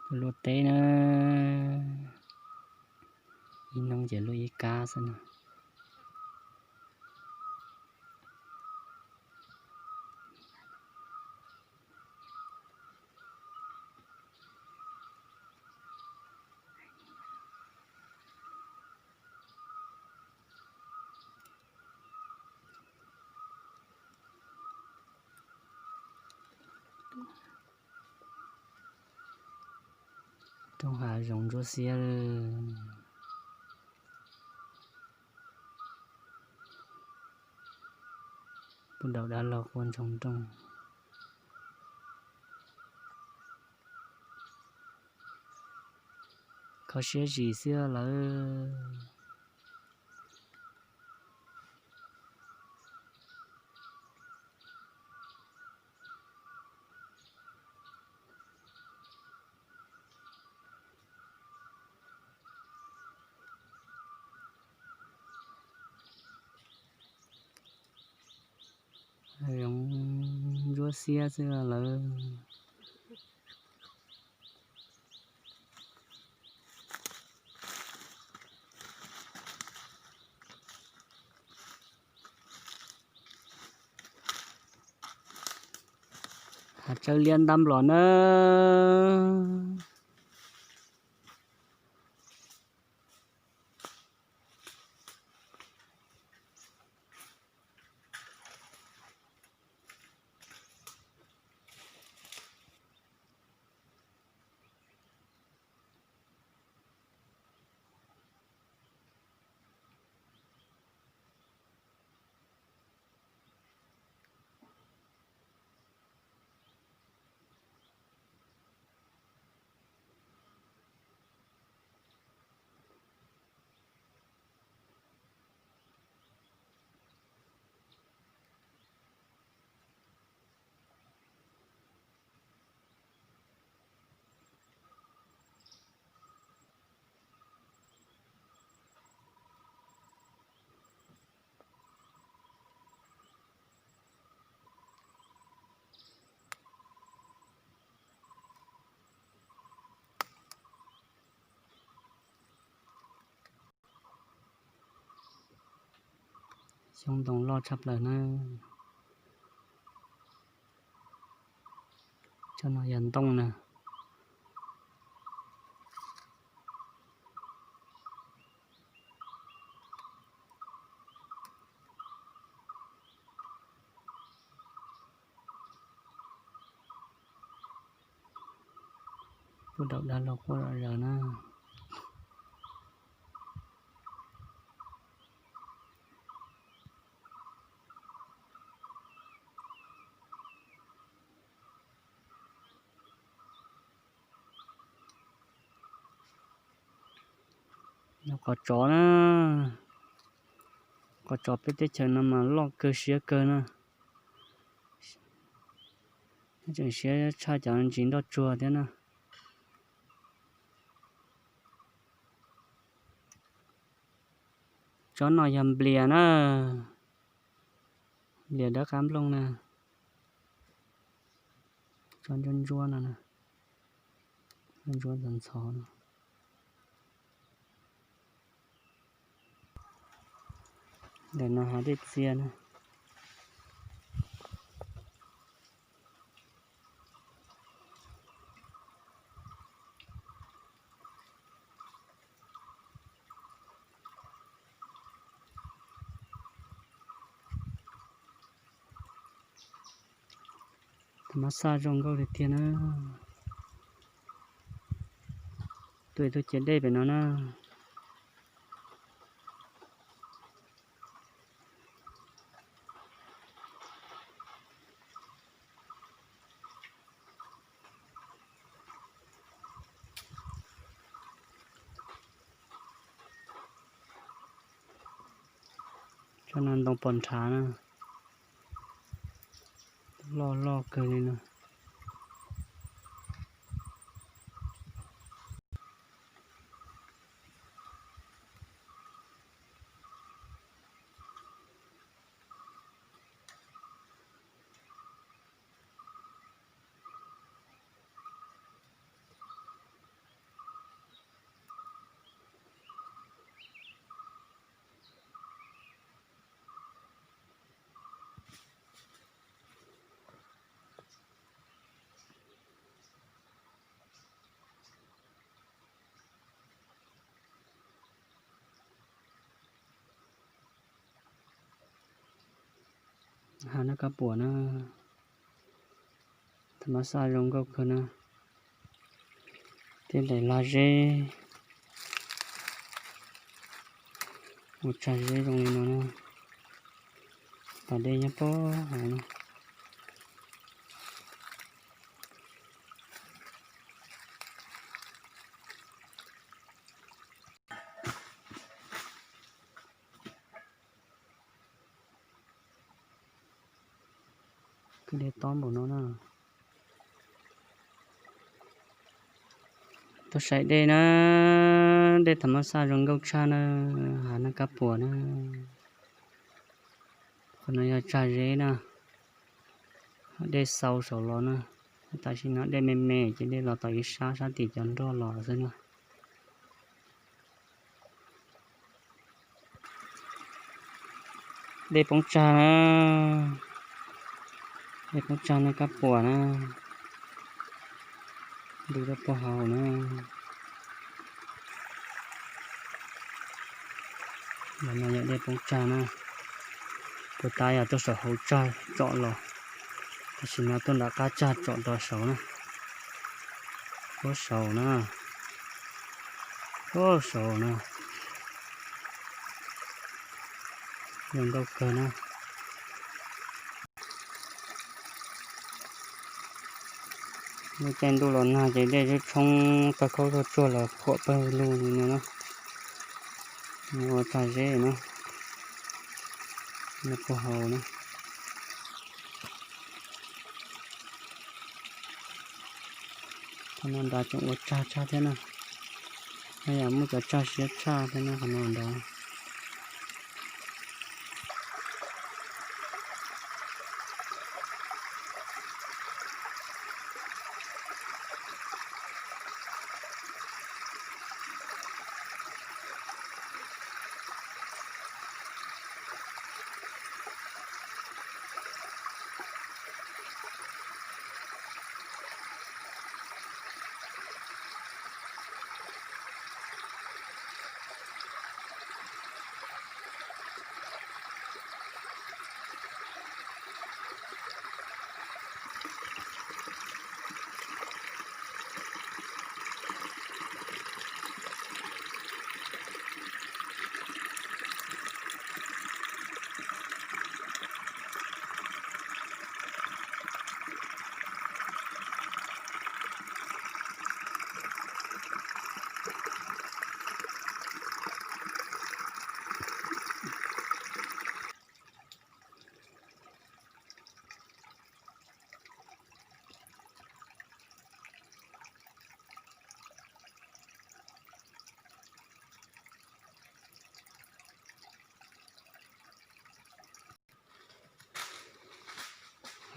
Kuv luaj teb na, ib hnub ces luaj ib kab xwb na. Roob hav zoov ntsuab xiab, puag daum dab laug quaj ntsoog nrooj. Kho siab zim xwb lawm. Zoov ntsuab xiab xwb lawm. Hav tsawb liab ntab nplos na. Xyoob ntoo loj tshaj plaws na. Tsob no yog ntoo na. Puag daum dab laug quaj zom zaws na. Nyob qhov tsov na, qhov tsov peb teb chaws no mas loj kawg siab kawg na. Tseem siab tshaj cov ntsis nroj tsuag thiab na. Tsob no yog nplias na, nplias dawb qab nplooj na. Tsob ntsuab ntsuab no, ntsuab ntxhov ntxhov no. Ntawm no hav dej txias na. Tus mab xaj zoo nkauj li tiag na. Tuaj ib tug ciav dej pem no na. Tsob no ntoo pos nrhav na, loj loj kawg li no. Hav nab kab puam na, tham mas xaj zoo nkauj kawg na. Tej daim lag zeb, ua tsag zeb zoo li no na. Pas dej nyob pab hauv na. Kwj dej tob npaum no na. Tuaj saib dej na, dej tham mas xaj zoo nkauj tshaj na, hav nab kab puam na. Qhov no yog tsag zeb na, dej xau saud los na. Tam sim no dej me me ces dej los tom ib sab, sab tim cov nroj los xwb na. Dej poob tsag na, dej poob tsag na, kab puam na, ntws rau puag hauv na. Los no yog dej poob tsag na, puag ta yog tuaj saum hauv tsag tsom los, tam sim no tuaj nram qab tsag tsom rau saud na. Puag saud na, puag saud na, zoo nkauj kawg na. Lub caij ntuj los nag ces dej tshoob tawg khaub tuaj tsuag los khuam pawg lug li no na. Ua tsag zeb na, nyob puag hauv na. Qhov no nrad tseem ua tsag tshaj thiab na. Haj yam muaj cov tsag siab tshaj thiab na qhov no nrad.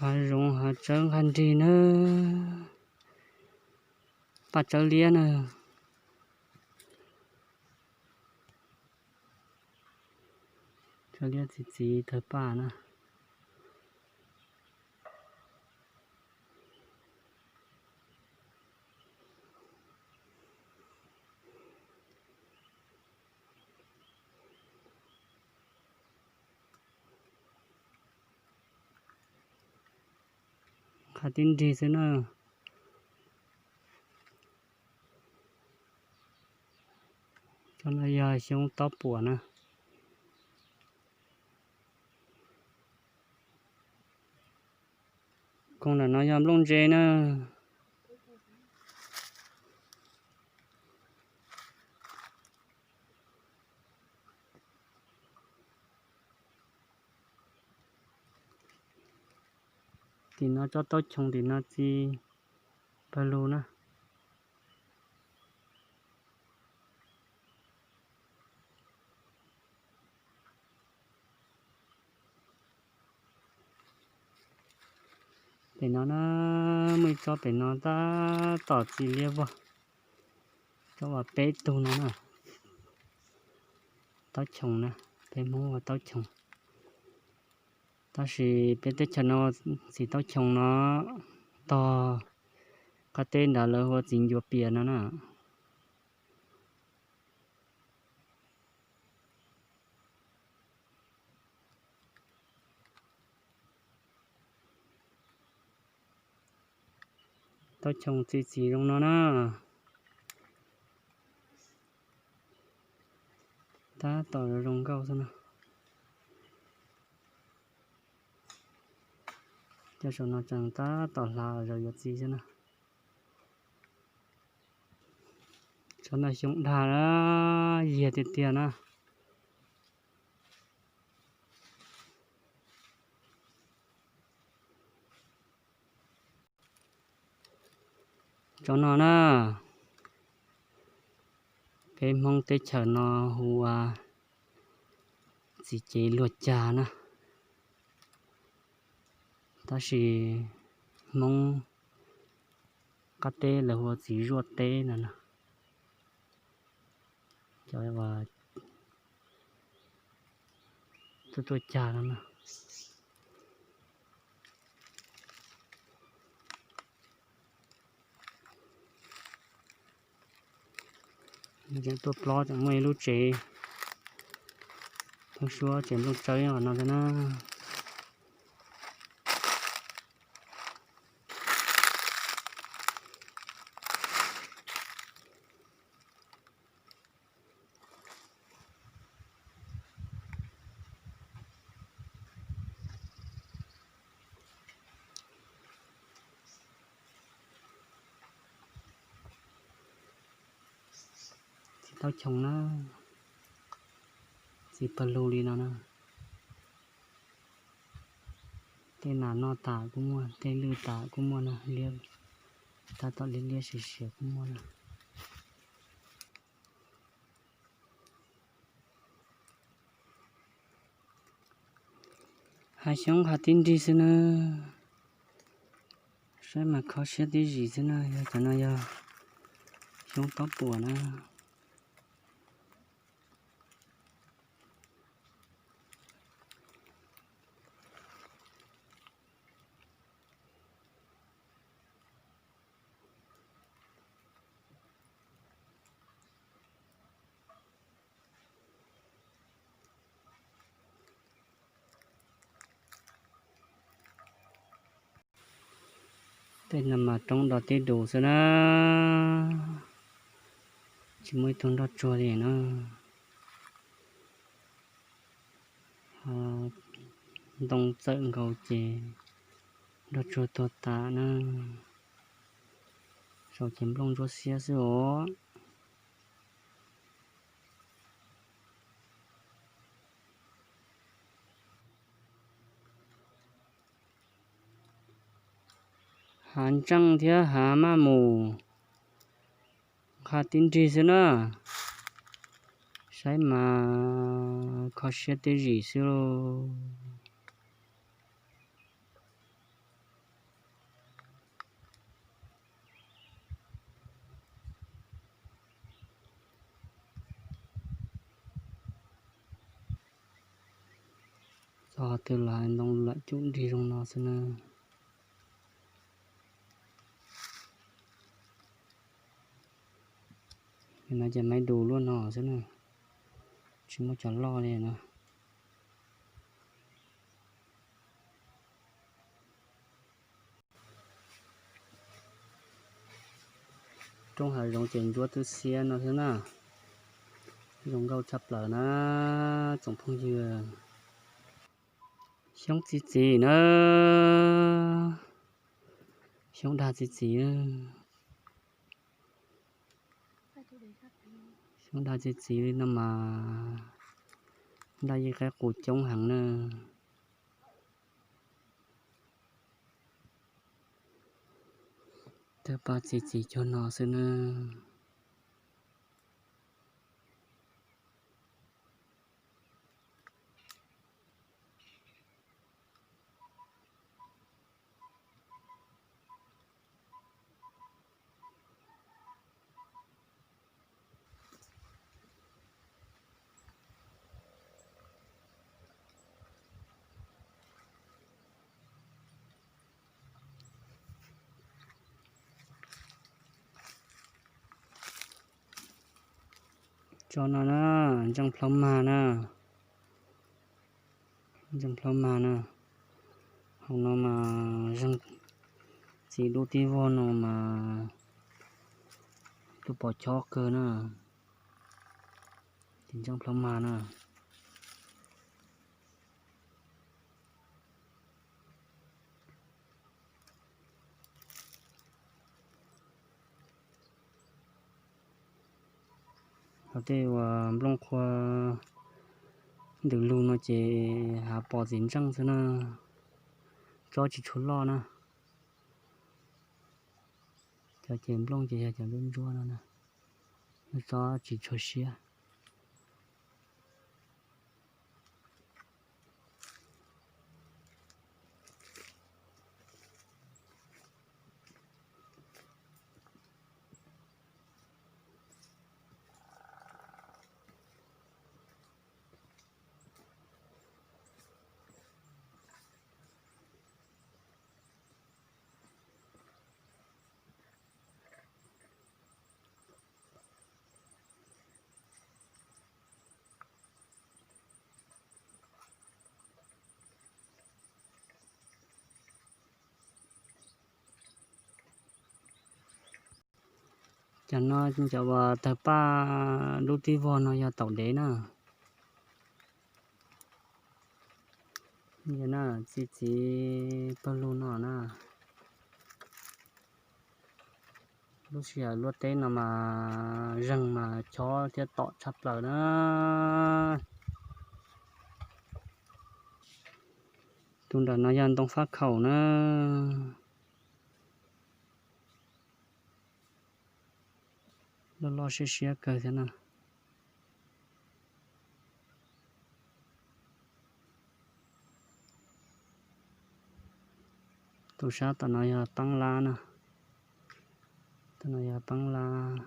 Hav zoov hav tsawb nqaj nrig nawb. Paj tsawb liab na. Tsawb liab txi txiv tawg paj na. Qhov tib nrig xwb na. Cov no yog xyoob tob puam na. Koog ntawm no yog nplooj ntse na. Tim no tsob taub choo, tim no txi pawg lug na. Pem no na, muaj ib tsob pem no tab tom txi liab vog. Tsob uas peb tug no na, taub choo na, peb Hmoob ua taub choo. Tab sis peb teb chaws no txiv taub choo no tog qab teb nrad lawv hu ua txiv ncuav pias no na. Tau choo txi txiv zoo no na. Tab tom zoo nkauj xwb na. Cov saum no tseem tab tom hlav zaum yuav txiv xwb na. Tsob no xyoob dag na, yiag tiag tiag na. Tsob no na, peb Hmoob teb chaws no hu ua txiv cev luag cag na, tab sis Hmoob qab teb lawv hu ua txiv zuaj teb no na. Cov tuaj tuaj cag no na. Tseem tuaj plob tseem muaj ib lub tsev, thoob suab tsev nplooj tsawb qhov no thiab na. Txiv taub choo na, txiv pawg lug li no na. Tej nas noj tas kuj muaj, tej lwj tas kuj muaj na, liab, tab tom liab liab siav siav kuj muaj na. Hav xyoob hav tib nrig xwb na, saib mas kho siab tib zim xwb na, yog cov no yog xyoob taub puas na. Tej no mas roob do tib dus xwb na, tsis muaj ib tug nroj tsuag li na. Ntoo txawm nkaus ces nroj tsuag tuag tas na. Saum ces nplooj ntsuab xiab xwb os. Hav ntseej thiab hav maj mus, nqa tib nrig xwb na, saib mas kho siab tib zim xwb lauj. Txog twg los ntoo lam cum nrig zoo no xwb na. No ces maib dus luaj no xwb na, tsis muaj cov loj li na. Roob hav zoov ces ntsuab twb xiab no xwb na, zoo nkauj tshaj plaws na tsoom phooj ywg. Xyoob txi txiv na, xyoob dag txi txiv na. Xyoob dag txi txiv li no mas daj yeej qaib qus coob heev na. Twb pab txi txiv cuag no xwb na. Tsob no na, ntseej plhaub mag na, ntseej plhaub mag na, hauv no mas zeeg txi Lub tib vog no mas lub pos chob kawg na, tis ntseej plhaub mag na. Ho tej uas nplooj qhuav ntws lug no ces hav pos txiv ntseej xwb na, tsob tsis tshua loj na. Cov ces nplooj ces yog cov ntsuab ntsuab no, lub tsob tsis tshua siab. Cov no cov uas tawg paj lub tib vog no yog taum dev na. Txi txiv pawg lug no na. Lub sij hawm luaj teb no mas zeeg mas chob thiab tom tshaj plaws na. Tus nram no yog ntoo fab khaum na. Loj loj siab siab kawg thiab na. Tus sab tom no yog peeb lab na. Tom no yog peeb lab.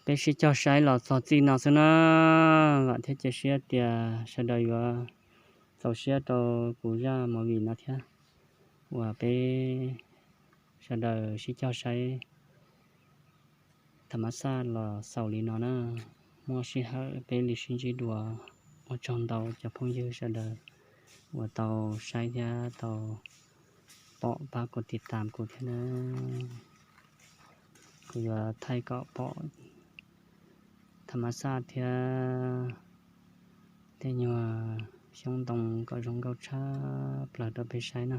Peb sib cog saib los txog txij no xwb na. Vam thiab cia siab tias sawv daws yuav txaus siab rau kuv zaj movie no thiab, uas peb sawv daws sib cog saib tham mas xaj los xaus li no na. Muaj sij hawm peb li sib ntsib dua. Ua tsaug ntau cov phooj ywg sawv daws uas tau saib thiab tau pom pab kuv tiv tam kuv thiab na. Kuv yuav thaij kom pom tham mas xaj thiab tej nyuag xyoob ntoo kom zoo nkauj tshaj plaws rau peb saib na.